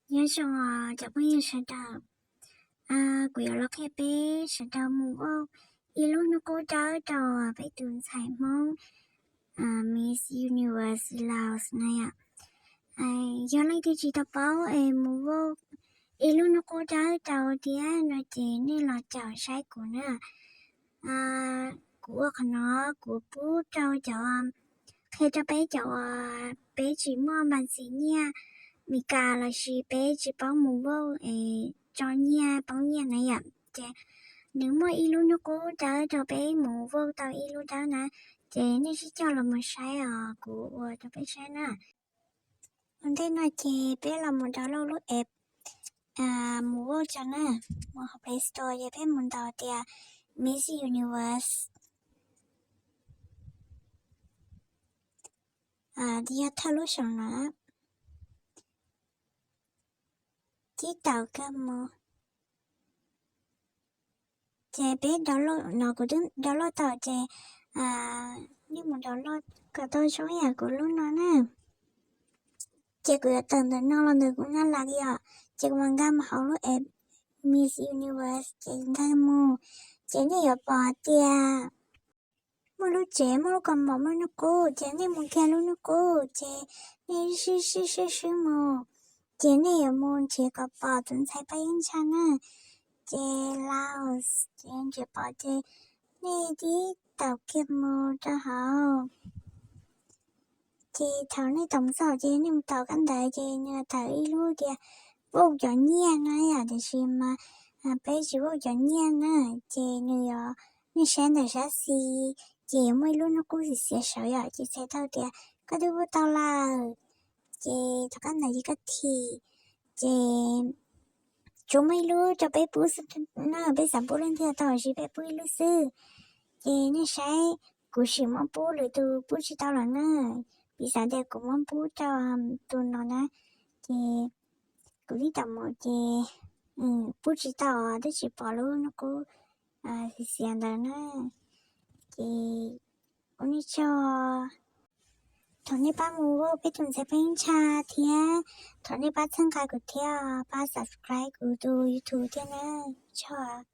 Nyob zoo os cov phooj ywg sawv daws, kuv yuav los qhia peb sawv daws mus ua ib lub hnub qub dawb rau peb tus ntxhais Hmoob Miss Universe Laos na yom. Yog leej twg tsis tau paub es mus ua ib lub hnub qub dawb rau thiab no ces nej los caum saib kuv na. Kuv ua qhov no kuv pub rau cov, qhia rau peb cov uas peb tsis muaj npas ntxiv nyiaj Meskas lossis peb tsis paub mus ua es tso nyiaj poob nyiaj na yom. Ces nws muaj ib lub hnub qub dawb rau peb mus ua tau ib lub dawb na. Ces nej sib coj los mus saib os, kuv ua rau peb saib na. Ua ntej no ces peb los mus download lub app mus ua tso na. Mus hauv Play Store ces peb mus ntaus tias Miss Universe, yog thawj lub saum no. Cib taus kawg mus. Ces peb download no, kuv twb download tau ces nej mus download kom tau zoo ib yam kuv lub no na. Ces kuv yuav tawm ntawm no los ntawm kuv nab las yom, ces kuv mam nkag mus hauv lub app Miss Universe ces nkag mus. Ces nej yuav pom tias muaj lub tsev, muaj lub kaus mom, muaj hnub qub, ces nej mus kiag lub hnub qub ces nej swb swb swb swb mus, ces nej yuav mus nrhiav kom pom tus ntxhais Paj Yeeb Ntsha na. Ces Laos ces nrhiav pom ces nej tib taus kiag mus rau hauv. Ces thaum nej taus mus txog ces nej mus taus kab ntawd ces nws tawm ib lub tias vauj cov nyiaj no yom, tiam sis mas peb tsis vauj cov nyiaj na. Ces nws yuav, nej saib ntawm sab xis ces yuav muaj ib lub hnub qub xiav xiav saud yom, ces txhais tau tias koj twb vauj tau lawm. Ces thaum kab ntawd ces koj thim, ces tsuas muaj ib lub rau peb pub xwb na, peb xav pub leej twg tau los sis peb pub ib lub xwb. Ces nej saib, kuv sim muab pub lwm tus pub tsis tau lawm na. Piv xam tias kuv muab pub rau tus no na, ces kuv tib taus mus ces pub tsis tau, twb tsis pom lub hnub qub xiav ntawd na. Ces ua nej tsaug. Thov nej pab mus ua peb tus ntxhais Paj Yeeb Ntsha thiab thov nej pab txhawb nqa kuv thiab pab subscribe kuv tus YouTube thiab na. Tsaug.